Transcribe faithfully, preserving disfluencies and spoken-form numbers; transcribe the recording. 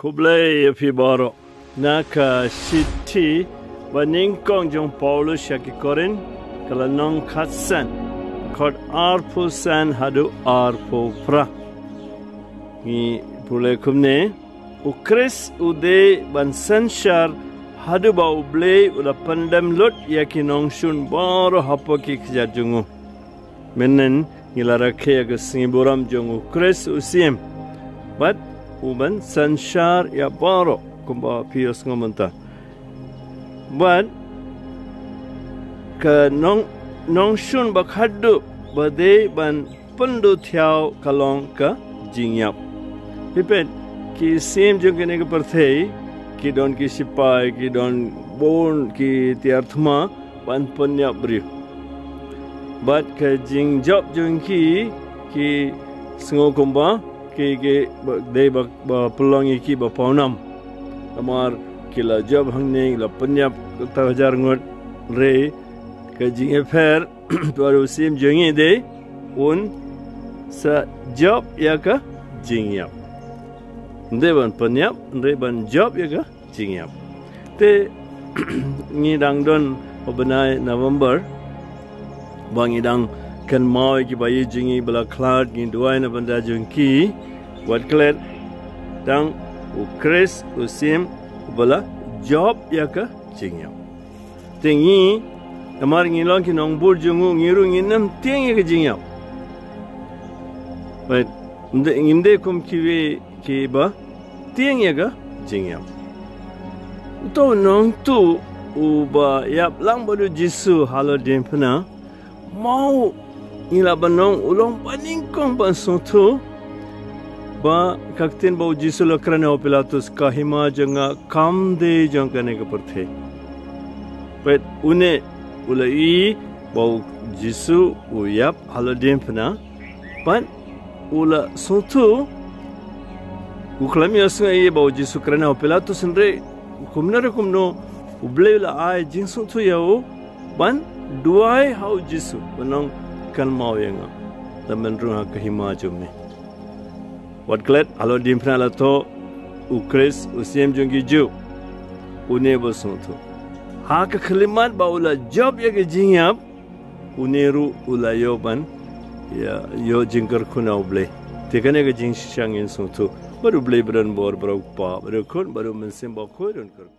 Khublei ïa phi baroh. Na ka shithi ba nyngkong jong u Paulus sha ki Korinth, ka lynnong khatsan, dkhot arphew san haduh arphew phra. Ngi pule kumne: U Khrist u dei ban synshar haduh ba U Blei u la pyndem lut ïa ki nongshun baroh hapoh ki kjat jong u. Mynhynnin ngi la rakhe ïa ka sngi burom jong U Khrist u Syiem, bad u ban synshar ïa baroh, kumba phi ïohsngew mynta. Bad ka nong, nongshun ba khadduh ba dei ban pynduh thiaw ka long ka jingïap. Phi peit, ki syiem jong kane ka pyrthei, ki don ki shipai, ki don bun ki tiar thma ban pynïap briew. Bad ka jingjop jong ki, ki sngew kumba ki, ki ba, dei ba, ba pynlong ïa ki ba pawnam. Namar ki la jop hangne, la pynïap kata hajar ngut, hynrei ka jingïapher, to, u syiem jong ngi dei un sa jop ïa ka jingïap. Ym dei ban pynïap, hynrei ban jop ïa ka jingïap. Te ngi dang don ha u bnai November, ba ngi dang kynmaw ïa ki baïeit jong ngi ba la khlad, ngi duwai na bynta jong ki. Wat klet, dang U Khrist u Syiem ba la jop ïa ka jingïap. Te ngi, namar ngi long ki nongbud jong u, ngi ruh ngin ym tieng ïa ka jingïap. Peit, ym dei, ngim dei kum kiwei kiba tieng ïa ka jingïap. Uto u nongtuh uba ïap lang bad U Jisu halor diengphna, ma u, ngi lah ban ong, u long ba nyngkong ban sngewthuh ba ka ktien ba U Jisu u la kren ha u Pilatus, ka hima jong nga kam dei jong kane ka pyrthei. Peit, une u la ïohi ba U Jisu u ïap halor diengphna, bad u la sngewthuh, u khlem ïohsngew ïa ba U Jisu u kren ha u Pilatus, hynrei kumno re kumno U Blei u la ai jingsngewthuh ïa u ban duwai ha U Jisu, ban ong, kynmaw ïa nga lada men rung ha ka hima jong me. Wat klet, halor diengphna la thoh, U Khrist u Syiem jong ki Jiw, une ba sngewthuh. Ha ka khyllipmat ba u la jop ïa ka jingïap, une ruh u la ïoh ban, ïa, ïoh jingkyrkhu na U Blei. Te kane ka jingshisha ngin sngewthuh. Bad U Blei ba don bor, bad U Kpa, bad U Khun, bad U Mynsiem Bakhuid un kyrkhu.